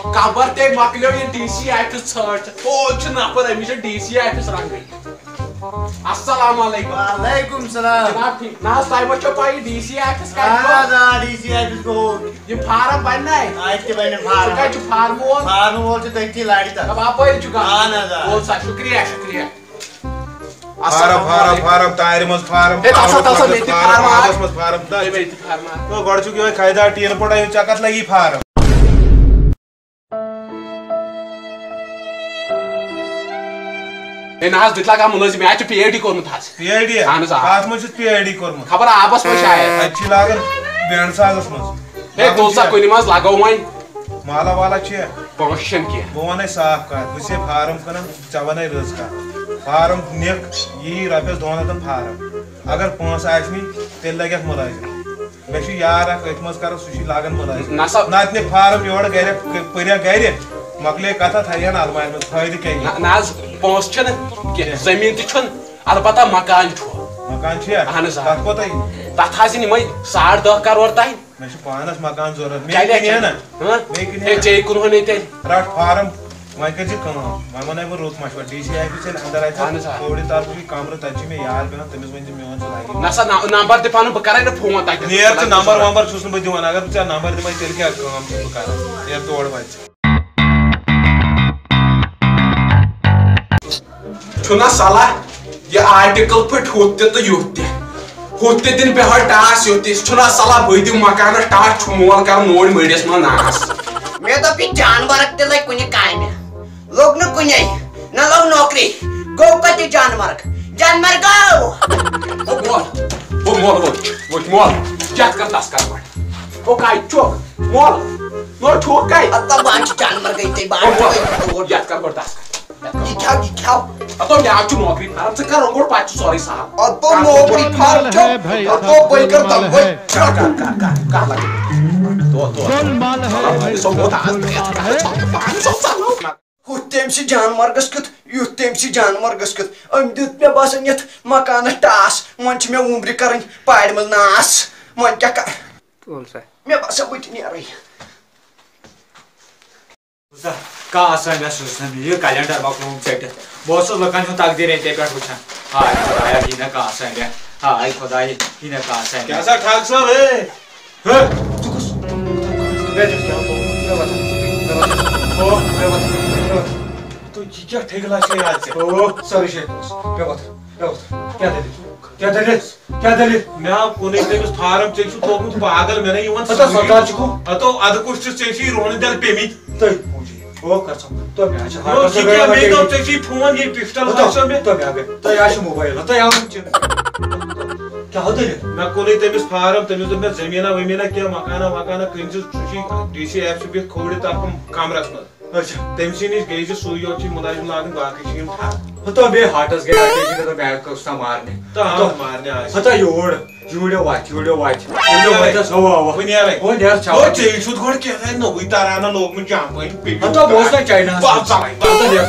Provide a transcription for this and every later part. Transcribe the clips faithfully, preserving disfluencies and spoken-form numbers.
خبر تۄہہِ مۄکلیو یہِ ڈی سی آفس ژھانٛڈ۔ ہو چھُ نفر، أمِس چھِ ڈی سی آفس رنگٕے۔ السلام علیکم۔ وعلیکم السلام۔ جناب ٹھیک؟ نہ حظ، تۄہہِ ما چھو پَیی ڈی سی آفس کتہِ اہن گوٚو؟ حظ، آ، ڈی سی آفس گوٚو۔ یہِ فارم بنہِ نا اَتہِ؟ اَتہِ تہِ بنہِ سُہ فارم۔ کتہِ چھُ فارمہٕ وول؟ فارمہٕ وول چھُ تٔتھی لرِ تَتھ۔ دَپ اپٲرۍ چھُ گژھُن۔ اہن حظ، آ۔ وول سا، شُکریہ، شُکریہ۔ فارم، السلام فارم، علیکم۔ فارم، تارِ منٛز فارم، ہے، تَل سا، تَل سا، فارم، مےٚ تہِ فارم، فارم، آبس منٛز فارم، تہٕ ہے، مےٚ تہِ فارم۔ تو گۄڈٕ چھُکھ یِہوٚے خریدار ٹیٖن پوٚٹ، أمِس ژےٚ کتھ لگی فارم؟ ہے، نہ حظ، دِتھ لگا مُلٲزِم، مےٚ حظ چھُ پی ایچ ڈی کوٚرمُت حظ۔ P H D? اہن حظ، آ۔ کتھ منٛز چھُتھ پی ایچ ڈی کوٚرمُت؟ خبر آبس منٛز شاید۔ اَتہِ چھِ لاگان بینڈ سازس منٛز۔ ہے، تُل سا کُنہِ منٛز لگو وۄنۍ۔ مالا والا چھُ؟ پونٛسہٕ چھِنہٕ کینٛہہ۔ بہٕ وَنے صاف کَتھ، بہٕ چھُسے فارم کٕنان، ژےٚ وَنے رٕژ کَتھ۔ فارم نِکھ، یی رۄپیَس دۄن ہَتَن فارم۔ اگر پونٛسہٕ آسہِ نٕے، تیٚلہِ لَگہِ اَتھ مُلٲزِم۔ مےٚ چھُ یار اَکھ أتھۍ منٛز کَران، سُہ چھُ لاگان مُلٲزِم۔ نہ سا۔ نَتہٕ نِکھ فارم یورٕ گَرِ، پٔرِیا گَرِ، مۄکلے کَتھا، تھایہِ ہَن اَلمارِ منٛز، فٲیدٕ کیٛاہ یی؟ نہ، نہ حظ، پونٛسہٕ چھِنہٕ کینٛہہ، کینٛہہ۔ زٔمیٖن تہِ چھُنہٕ، البتہ مکان چھُ۔ مکان چھُیا؟ اَہَن حظ، آ۔ تَتھ کوٗتاہ یی؟ تَتھ حظ یِن یِمَے ساڑ دَہ کَرور تام۔ مےٚ چھُ پانس مکان ضروٗرت۔ مےٚ کیٛازِ کٕنہِ اَتہِ؟ نا؟ ہاں؟ مےٚ کٕنہِ ہے، نا؟ ژےٚ کُنہٕ ہَے تیٚلہِ۔ رَٹھ فارم، وۄنۍ کٔرۍ زِ کٲم، وۄنۍ وَنَے بہٕ رُت مَشوَرٕ۔ ڈی سی آفِس ییٚلہِ اَندَر اَژِ، اَہَن حظ، آ۔ کھوورِ طرفہٕ چھُ یہِ کَمرٕ، تَتہِ چھُ مےٚ یار بیٚہوان، تٔمِس ؤنۍ زِ میون چھُ لگی۔ نہ سا، نہ، نمبر دِ پَنُن، بہٕ کَرَے نہٕ فون تَتہِ۔ نیر ژٕ نمبر ومبر چھُس نہٕ بہٕ دِوان، اگر بہٕ ژےٚ نمبر دِمَے، تیٚلہِ کیٛاہ کٲم چھُس بہٕ کَران؟ نیر تور وَتہِ ژٕ۔ چھُنہ صلاح یہِ آرٹیکل پھٔٹۍ ہُتھ تہِ تہٕ یُتھ تہِ۔ ہُتھ تہِ دِن بیٚہوے ٹاس، یُتھ تہِ چھُنہ صلاح بہٕ دِمہٕ مکانس ٹاس، چھُ مول کران نوٗرۍ مٔڈِس منٛز ناس۔ مےٚ دوٚپ، یہِ جانورن تہِ لٔگۍ کُنہِ کامہِ۔ لوٚگ نہٕ کُنے، نہ لوٚگ نوکری، گوٚو کتہِ جانمرگ؟ جانمرگ گوٚو۔ او مول، او مول، وٕچھ، وٕچھ مول، یتھ کر تس کر پٲٹھۍ۔ او کتہِ چھُکھ؟ مول، نور چھُکھ کتہِ؟ ہتا بہٕ ہا چھُس جانمرگے تہٕ بہٕ او ہا مول، چھُس تور۔ یتھ کر گۄڈٕ تس کر۔ یہِ کھیٚو، یہِ کھیٚو۔ ہتو مےٚ ہا چھُ نوکری فارم، ژٕ کر گۄڈٕ پتہٕ چھُ سورُے سہل۔ ہتو نوکری فارم چھو، ہتو بٔلۍ کر دموے۔ کر، کر، کر، کر، کر لگے۔ تو، تو، تو۔ سو ووت آز، پانہٕ سو ژلو۔ ہُتھ تٔمۍ سٕے جانمرگس کیُتھ، یُتھ تٔمۍ سٕے جانمرگس کیُتھ۔ أمۍ دیُت مےٚ باسان یتھ مکانس ٹاس۔ وۄنۍ چھِ مےٚ وُمبرِ کرٕنۍ پارِ منٛز ناس۔ وۄنۍ کیٛاہ کرٕ؟ تُل سا۔ مےٚ باسان بہٕ تہِ نیرٕے۔ بوٗزتھا، کانٛہہ آسٲمۍ سوٗز سا مےٚ یہِ کلینڈر مۄکلووُم ژٔٹِتھ۔ بہٕ اوسُس لُکن ہُنٛد تقدیٖر ییٚتے پٮ۪ٹھ وٕچھان۔ ہاے خۄدایا، یہِ نہ کانٛہہ آسٲمۍ، ہاے خۄدایا، یہِ نہ کانٛہہ آسٲمۍ۔ کیٛاہ سا ٹھاکھ صٲب، ہے؟ ہے، ژٕ کُس؟ مےٚ دیُت کیٛاہ گوٚو؟ مےٚ وَتھ۔ مےٚ وَتھ۔ مےٚ وَتھ۔ مےٚ وَتھ۔ تو یہِ کیٛاہ ٹھیکہٕ لاج چھےٚ یاد ژےٚ؟ او، سورُے چھےٚ پوٚز۔ مےٚ وَتھ۔ مےٚ وَتھ۔ کیٛاہ دٔلیٖل؟ کیٛاہ دٔلیٖل؟ کیٛاہ دٔلیٖل؟ مےٚ آو کُنُے تٔمِس فارم، ژےٚ چھُکھ لوٚگمُت پاگل، مےٚ نَے یِوان ہَتا سُے۔ سَتار چھُکھ۔ ہَتو اَدٕ کُس چھُ، ژےٚ چھُے رُہنہٕ دٮ۪ل پیٚمٕتۍ۔ تٔتھۍ موٗجوٗب۔ او، کر ژٕ۔ تو مےٚ چھِ نو، ہاٹَس ژٕ کیٛاہ، مےٚ دوٚپ، ژےٚ چھُے فون، یہِ پِسٹَل ہَتو، باسیو مےٚ۔ تو مےٚ گٔے۔ تۄہہِ آسہِ موبایل، تۄہہِ آو وٕنہِ چیٖز۔ کیٛاہ ہو دٔلیٖل؟ مےٚ کُنُے تٔمِس فارم، تٔمِس دوٚپ مےٚ زٔمیٖنا ؤمیٖنا کینٛہہ، مکانا وکانا کٕنۍ زِ، سُہ چھُے ڈی سی ایف سی بِہِتھ کھوورِ طرفہٕ کمرَس منٛز۔ اچھا۔ تٔمۍ سٕے نِش گٔے زِ سُے یوت چھُے مُلٲزِم لاگُن، باقٕے چھِ یِم ٹھَکھ۔ ہتو بیٚیہِ ہاٹس گٔے اَکہِ جہِ گٔے بیگ کٔژ تام مارنہِ۔ تہٕ آو ہتو مارنہِ آز۔ ہتا یور، یوٗرۍ وَتھ، یوٗرۍ وَتھ۔ یوٗرۍ وَتھ، اچھا، اَوا، اَوا۔ وۄنۍ نیرَے۔ وۄنۍ نیرٕ، چھَو۔ او، ژےٚ چھُتھ گۄڈٕ کیٛاہ تام نوٚوُے ترانہ لوگمُت جمپٲنۍ۔ ہتا بہٕ اوسُس نہ چایناہَس بہٕ منٛز۔ ژَلَے، بہٕ ہتا نیرٕ۔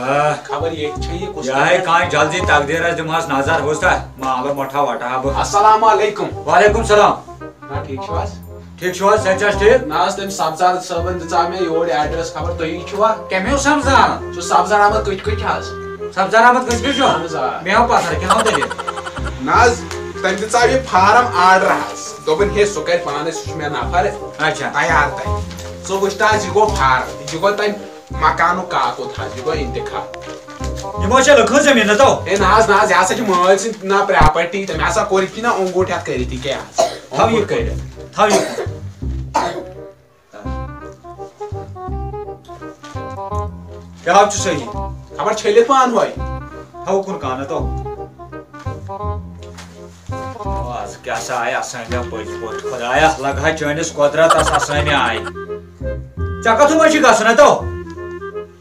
آہ۔ خبر ییٚتہِ چھےٚ یہِ کُس یہِ آے کانٛہہ جلدی تقدیٖرَس دِمہَس نظر، ہُس تہ مالہٕ مۄٹھا وۄٹھا بہٕ۔ السلام علیکم۔ وعلیکم السلام۔ آ، ٹھیٖک چھِو حظ؟ ٹھیٖک چھِو حظ؟ صحت چھا حظ ٹھیٖک؟ نہ حظ، تٔمۍ سبزار صٲبن دِژاو مےٚ یور ایڈریس، خبر تُہی چھِوا؟ کٔمۍ اوس سمزان؟ سُہ سبزار احمد کٔتۍ کٔتۍ حظ۔ سبزار احمد کٔتۍ کٔتۍ چھُ؟ اہن حظ، آ۔ مےٚ ہاو پتہ، کیٛاہ ہاو تیٚلہِ؟ نہ حظ، تٔمۍ دِژاو یہِ فارم آرڈر حظ۔ دوٚپُن، ہے، سُہ کرِ پانے، سُہ چھُ مےٚ نفر اچھا۔ تیار تتہِ۔ ژٕ وٕچھ تہٕ حظ، یہِ گوٚو فارم، یہِ گوٚو تَمہِ مکانُک کاکُد حظ، یہِ گوٚو انتخاب۔ یِمو چھا لٔکھمٕژ زٔمیٖن، نہ تو؟ ہے نہ حظ، نہ حظ، یہِ ہسا چھِ مٲلۍ سٕنٛز نہ پراپرٹی، تٔمۍ ہسا کوٚر یہِ نہ اوٚنگوٗٹھ ہٮ۪تھ کٔرِتھ یہِ کیٛاہ حظ؟ تھاو یہِ کٔرِتھ، تھاو یہِ۔ کیٛاہ حظ چھُ صحیح؟ خبر چھٔلِتھ ما اَنہوے؟ تھاو کُن کانہہ تو۔ آز کیٛاہ سا آیہِ اسٲمۍ پٔتۍ پٲٹھۍ؟ خۄدایا، لگہٕ ہا چٲنِس قۄدرتس اسٲمۍ آیہِ۔ ژےٚ کتھ منٛز چھُے گژھُن، ہتو؟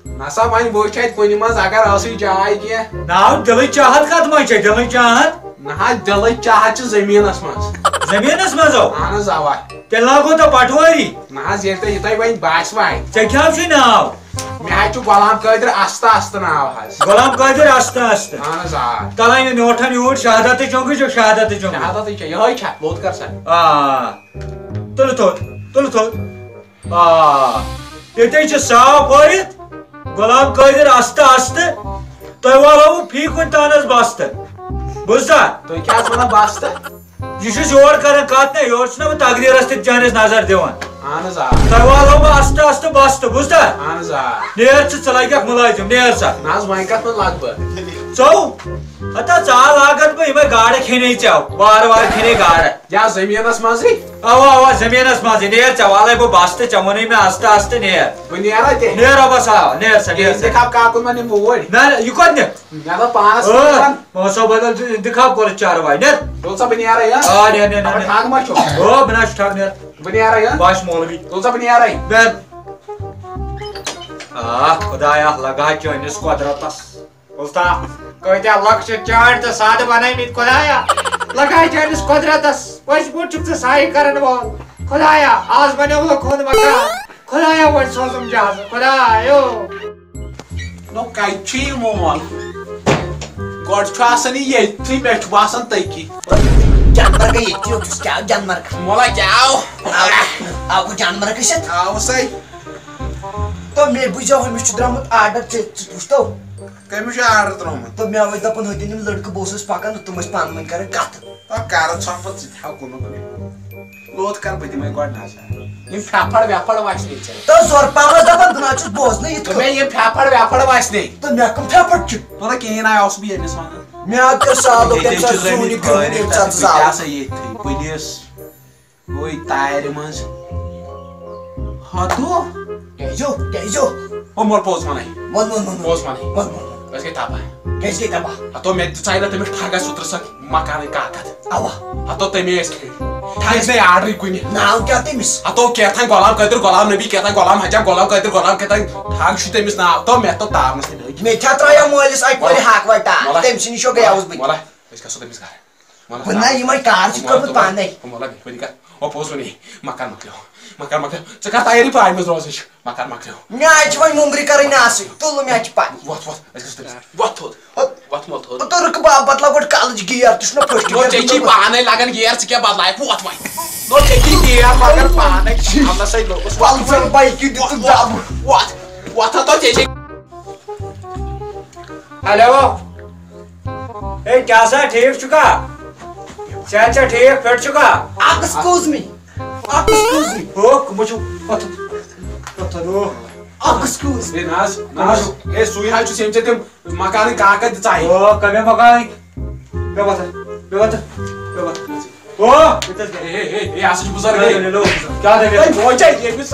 نسا وۄنۍ وٕچھ اتہِ کُنہِ منٛز اگر ٲسٕے جاے کینٛہہ۔ ناو دِلٕچ چاہت کتھ منٛز چھےٚ؟ دِلٕچ چاہت؟ نہ حظ، دِلٕچ چاہت چھِ زٔمیٖنس منٛز۔ زٔمیٖنس منٛز ہو؟ اہن حظ، اوا۔ تیٚلہِ لاگو تہٕ پٹوٲری۔ نہ حظ، ییٚلہِ تۄہہِ یہِ تۄہہِ وۄنۍ باسہِ وۄنۍ۔ ژےٚ کیٛاہ حظ چھُے ناو؟ مےٚ حظ چھُ غلام قٲدر استہٕ استہٕ ناو حظ۔ غلام قٲدر استہٕ استہٕ۔ اہن حظ، آ۔ تَلہٕ ہا یہِ میوٗٹھن یوٗرۍ شہادتٕچ چونٛگٕچ، شہادتٕچ چونٛگٕچ۔ شہادتٕچ چھےٚ، یِہوٚے چھےٚ، لوٚت کر سا۔ آ۔ تُلہٕ تھوٚد، تُلہٕ تھوٚد۔ آ۔ ییٚتے چھِ صاف ہٲیِتھ، غلام قٲدر استہٕ استہٕ۔ تۄہہِ والہو فی کُنہِ تانس بستہٕ۔ بوٗزتھا؟ تُہۍ کیٛاہ حظ وَنان بستہٕ؟ یہِ چھُس یور کران کتھ نہ، یورٕ چھُس نہ بہٕ تقدیرس تہِ چٲنِس نظر دِوان۔ اہن حظ آ۔ تۄہہِ والہو بہٕ استہٕ استہٕ بستہٕ، بوٗزتھا؟ اہن حظ آ۔ نیر ژٕ، ژٕ لگکھ مُلٲزِم، نیر سا۔ نہ حظ، وۄنۍ کتھ منٛز لگ بہٕ؟ ژوٚو؟ ہتا ژٕ آ لاگتھ بہٕ یِمے گاڈٕ کھیٚنے ژےٚ، وارٕ وارٕ کھیٚنے گاڈٕ۔ یا زٔمیٖنَس منٛزٕے؟ اوا، اوا، زٔمیٖنَس منٛزٕے۔ نیر ژےٚ والَے بہٕ بستہٕ، ژےٚ ووٚنُے مےٚ استہٕ استہٕ نیر۔ بہٕ نیرا تیٚلہِ؟ نیر رۄبَس حوالہٕ، نیر سا، نیر سا۔ انتخاب کاکُن ما نِمہٕ بہٕ اوٗرۍ؟ نہ، نہ، یہِ کوٚت نِمہٕ؟ مےٚ دوٚپ پانَس آ، سۭتۍ وَن۔ وۄنۍ سا بدل انتخاب کوٚرُتھ چاروایہِ، نیر۔ تُل سا بہٕ نیرا، یا؟ آ، نیر، نیر، نیر، پَتہٕ نیر۔ ٹھگ ما چھُ؟ آ، بہٕ نہ چھُس ٹھگ، نیر۔ بہٕ نیرا، یا؟ بہٕ ہا چھُس مولوی۔ تُل سا بہٕ نیرا۔ نیر۔ آ، خدایا، لگا چٲنِس قۄدرتَس۔ الطاف، کۭتیٛاہ لۄکچہِ چانٛٹۍ تہٕ سادٕ بنٲومٕتۍ خدایا۔ لگاے چٲنِس قۄدرتس، پٔزۍ پٲٹھۍ چھُکھ ژٕ سایہِ کرن وول۔ خدایا، آز بنیومُت ہُنٛد مکان۔ خدایا، وۄنۍ سوزُم جہازٕ۔ خدایو۔ نو، کتہِ چھُ یہِ مول؟ گۄڈٕ چھُ آسان یہِ ییٚتھی، مےٚ چھُ باسان تٔکی۔ جانور گٔے ییٚتھی، یوٚت چھُس کیٛاہ جانور گژھان؟ مولا کیٛاہ آو؟ آو، آو جانور گٔژھِتھ؟ آو سَے۔ تو مےٚ بوٗزیو، أمِس چھُ درٛامُت آرڈر، ژےٚ، ژٕ وٕچھتو؟ کٔمِس چھُ آرڈر ترٛوومُت؟ تو مےٚ ٲسۍ دَپان، ہوٚتٮ۪ن یِم لٔڑکہٕ، بہٕ اوسُس پَکان تہٕ تِم ٲسۍ پانہٕ ؤنۍ کَران کَتھٕ۔ تو کَرٕ ژھۄپہٕ، ژٕ تہِ ہاو کُنُے کُنُے۔ لوٚت کَر بہٕ دِمَے گۄڈٕ نظر۔ یِم پھٮ۪پھڑ وٮ۪پھڑ وَسہِ نہٕ ژےٚ۔ تو زورٕ پَہمَس دَپان، بہٕ نہ حظ چھُس بوزنٕے یِتھ تہٕ مےٚ کٔنۍ۔ یِم پھٮ۪پھڑ وٮ۪پھڑ وَسہِ نہٕ۔ تہٕ مےٚ کٕم پھٮ۪پھڑ چھِ؟ تو نہ کِہیٖنۍ آے اوسُس بہٕ ییٚمِس وَنان۔ مےٚ حظ کٔر سالو تٔمۍ ساتہٕ زوٗنہِ گٔمٕتۍ کھیوٚمُت ییٚمہِ ساتہٕ ژٕ ژٕ کیٛاہ زالَکھ۔ سا ییٚتھٕے پُلیٖس؟ گوٚو تارِ منٛز۔ ہتو۔ کیٛازِ ہیوٚو؟ کیٛازِ ہیوٚو؟ او مول پوٚز وَنَے۔ وَن، وَن، وَن، وَن۔ پوٚز وَنَے۔ وَن، وَن، وَن۔ أسۍ گٔے تباہ۔ کیٛازِ گٔے تباہ؟ ہتو مےٚ دِژاے نہ تٔمِس ٹھگس سُترٕ سۭتۍ مکانٕکۍ کاکد۔ اوا۔ ہتو تٔمے ٲسۍ کھٔتۍ۔ ٹھگ ٲسۍ نہٕ آرڈرٕے کُنہِ۔ ناو کیٛاہ تٔمِس؟ ہتو کیٛاہ تام غلام قٲدر، غلام نبی، کیٛاہ تام غلام حجام، غلام قٲدر، غلام کیٛاہ تام ٹھگ چھُ تٔمِس ناو۔ تو مےٚ تو تاونس تہِ لٔگۍ۔ مےٚ تہِ ہا ترٛایو مٲلِس اَکہِ پھِرِ مولا۔ ہاکھ وَٹا۔ مولا۔ تٔمۍ سٕے نِش گٔیاوُس بہٕ تہِ۔ مولا، أسۍ گژھو تٔمِس گرٕ۔ وَن مولا، تہٕ نہ، یِمَے کار چھِ مولا، کٔرمٕژ تُل، پانَے۔ مولا، مہربٲنی کر۔ او، پوٚز وَنے، مکان مۄکلیو۔ مکان مۄکلیو۔ ژٕ کر تیٲری پرٛارِ منٛز روزنٕچ؟ مکان مۄکلیو۔ مےٚ حظ چھِ وۄنۍ مۄنٛگرِ کَرٕنۍ آسٕنۍ۔ تُلہٕ مےٚ حظ چھِ پَنٕنۍ۔ وۄتھ، وۄتھ، أسۍ گژھو تٔمِس۔ وۄتھ تھوٚد۔ ہُہ۔ وۄتھ مول تھوٚد۔ ہُہ، تہٕ رُکہٕ بہٕ، بہٕ بدلاو گۄڈٕ کَلٕچ گیر، تُہۍ چھُو نہ first نو، gear ژےٚ چھِی دِتمُت۔ پانَے لَگان گیر، ژٕ کیٛاہ بدلایَکھ؟ وۄتھ وۄنۍ۔ نو، ژےٚ چھِی گیر لَگان پانَے۔ اَننَسَے لوٚگُس۔ وۄتھ پَلسَر وۄنۍ۔ بایِکہِ دیُتُکھ وۄتھ، دَب۔ وۄتھ، وۄتھ ہا تو ژےٚ چھے۔ ہیلو۔ ہے، کیٛاہ سا، ٹھیٖک چھُکھا؟ صحت چھا ٹھیٖک، فِٹ چھُکھا؟ Excuse me۔ Excuse me۔ ہو، کٕمو چھُو؟ پَتھَر۔ پَتھَر، ہو۔ Excuse۔ ہے، نہ حظ، نہ حظ۔ ہے، سُے حظ چھُس، ییٚمۍ ژےٚ تِم مکانٕکۍ کاکد دِژایہِ۔ ہو، کَمہِ مکانٕکۍ؟ بیٚہہ پَتھَر، بیٚہہ پَتھَر، بیٚہہ پَتھَر۔ ہو، ییٚتہِ حظ بیٚہہ۔ ہے، ہے، ہے، ہے، یہِ ہسا چھُ بُزرگٕے۔ ہیلو۔ کیٛاہ دٔلیٖل؟ ہے، موجا، ییٚمِس۔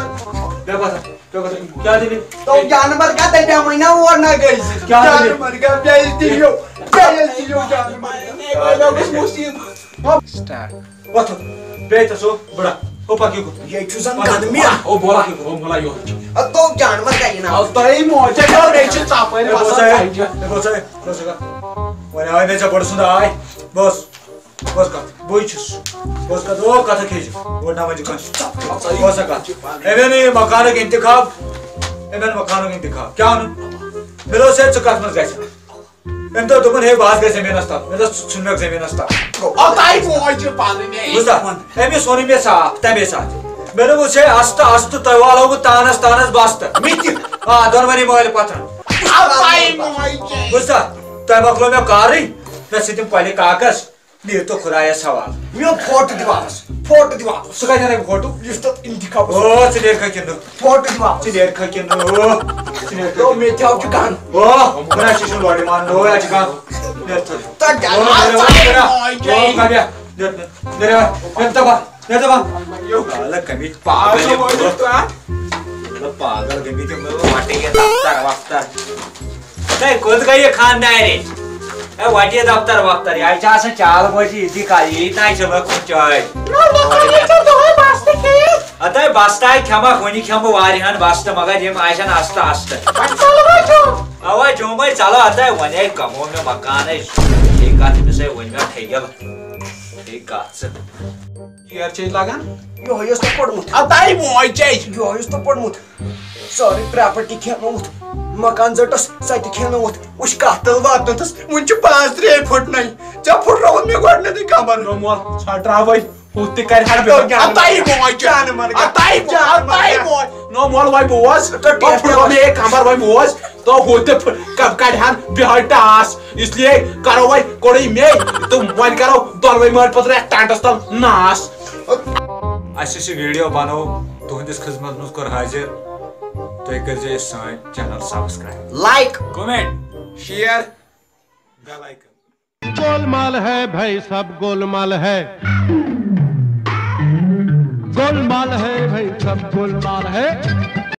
بیٚہہ پَتھَر۔ کیٛاہ دٔلیٖل؟ تو جانور کا دٔلیٖل وۄنۍ نا اور نہ گٔے۔ کیٛاہ دٔلیٖل؟ جانور کا بیٚیہِ دِیِو، بیٚیہِ دِیِو جانور۔ ہے، مےٚ گوٚژھ مُصیٖبت۔ Start۔ وۄتھ۔ بیٚیہِ تہِ سُہ بٕڑا۔ ہُہ پَکھ یہِ کُن۔ یہِ چھُ زَن پَکھ۔ گَنمی۔ او بولا، او بولا یورٕ۔ اَدٕ تو جانور کا یہِ نا۔ او تۄہہِ موجا کیٛاہ مےٚ چھِ ژاپٲرۍ ہے، بوسا وَسان۔ سایڈ۔ ہے، بوسا، بوسا۔ وۄنۍ آے مےٚ ژےٚ بٕڑٕ سُنٛد آے۔ بوس۔ بوز کتھ، بٕے چھُس۔ بوز کتھ، او کتھ کھیٚچھ۔ گۄڈٕ نہ ؤنۍ زِ کانٛہہ۔ بوز سا کتھ۔ أمۍ اوٚن یہِ مکانُک انتخاب۔ أمۍ اوٚن مکانُک انتخاب۔ کیٛاہ اوٚنُن؟ مےٚ دوٚپ، ہے، ژٕ کتھ منٛز گژھکھ؟ أمۍ دوٚپ، دوٚپُن، ہے، بہٕ حظ گژھٕ زٔمیٖنس تل۔ مےٚ دوٚپ، ژٕ ژھُن مےٚ زٔمیٖنس تل۔ او، تۄہہِ موج چھِ پنٕنۍ۔ بوٗزتھا؟ أمِس ووٚنُے مےٚ صاف تمے ساتہٕ۔ مےٚ دوٚپُس، ہے، استہٕ، استہٕ، تۄہہِ والہو بہٕ تانس، تانس بستہٕ۔ مےٚ تہِ۔ آ، دۄنوَے مٲلۍ پتھر۔ او، تۄہہِ موج چھِ۔ بوٗزتھا؟ تۄہہِ مۄکلو مےٚ کارٕے۔ مےٚ سۭتۍ یِم کۄلہِ کاکس۔ نیٖر تو خۄدایَس حوالہٕ۔ میون فوٹو دِ واپس، فوٹو دِ واپس۔ سُہ کَتہِ اَنَکھ فوٹو؟ یُس تَتھ انتخابَس۔ او، ژٕ نیرکھا کِنہٕ؟ فوٹو دِ واپس۔ ژٕ نیرکھا کِنہٕ؟ او، ژٕ نیرکھا تو کِنہٕ؟ مےٚ تہِ آو چھُ گَن۔ او، بہٕ نہ چھُس نہٕ لورِ مانان۔ او، اَتہِ چھُ گَن۔ نیر تھوٚد۔ تَتھ گَن۔ او، نیر، نیر، نیر۔ او، کَڑ یا۔ نیر، نیر۔ نیر، نیر، دَبا۔ نیر، دَبا۔ یو۔ پاگل کٔمِتۍ، پاگل آو یِم۔ سا وۄنۍ تَتھ۔ مطلب، پاگل گٔمٕتۍ یِم، مطلب، وَٹے یہِ دفتر وفتر۔ تۄہہِ کوٚت گٔیہِ خانٛدارِنۍ؟ ہے، وَٹہِ دفتر وفتر، یہِ چھِ آسان چال بٲجی، یہِ تہِ کَرِ، یی تام چھِ لٔکھ چٲے۔ نہ، مےٚ کوٚر ییٚتہِ دۄہَے بَستہٕ کھیٚیِتھ۔ ہَتَے بَستہٕ ہاے کھٮ۪مَکھ، وٕنہِ کھٮ۪مہٕ بہٕ واریاہَن بَستہٕ، مگر یِم آسَن اَستہٕ اَستہٕ۔ وۄنۍ ژَلہٕ وۄنۍ جوٚم۔ اَوا جوٚمَے ژَلو، ہَتَے وۄنۍ ہے کَمو مےٚ مکانَے۔ یہِ کَتھ أمِس ہے ؤنۍ مےٚ ٹھیٖک، یہِ کَتھ ژٕ۔ ییر چھے لگان؟ یہوے اوس نہٕ پوٚرمُت۔ اتھ آیہِ موج چھے۔ یہوے اوس نہٕ پوٚرمُت۔ سٲرٕے پراپرٹی کھیٚنٲوٕتھ، مکان زٔٹس، سۄ تہِ کھیٚنٲوٕتھ۔ وٕچھ کتھ تل واتنٲوتھس، وُنہِ چھِ پانٛژھ ترٛےٚ پھٕٹنَے۔ ژےٚ پھٕٹرٲوٕتھ مےٚ گۄڈٕنیتھٕے کمر۔ نو مول، ژھۄٹراوے، ہُتھ تہِ کرِ ہا بے۔ اتھ آیہِ موج چھے۔ جانہٕ مرگا۔ اتھ آیہِ موج، اتھ آیہِ موج۔ نو مول وۄنۍ بوز، تو ٹیپ پھُٹرو مےٚ یہِ کمر وۄنۍ بوز، تو ہُہ تہِ پھُ-، ک-، کڑِ ہن بِہٲے ٹاس۔ اس لیے کرو وۄنۍ کوٚڑُے مے، تہٕ وۄنۍ کرو دۄنوَے مٲلۍ پتہٕ ٹنٹس تل ناس۔ اسہِ یُس یہِ ویڈیو بنوو، تُہنٛدِس خدمتس منٛز کوٚر حٲضِر، تُہۍ کٔرزیٚو یہِ سٲنۍ channel subscribe, like, comment, share, bell icon. Golmaal है भाई, सब गोलमाल है। गोलमाल है भाई, सब गोलमाल है।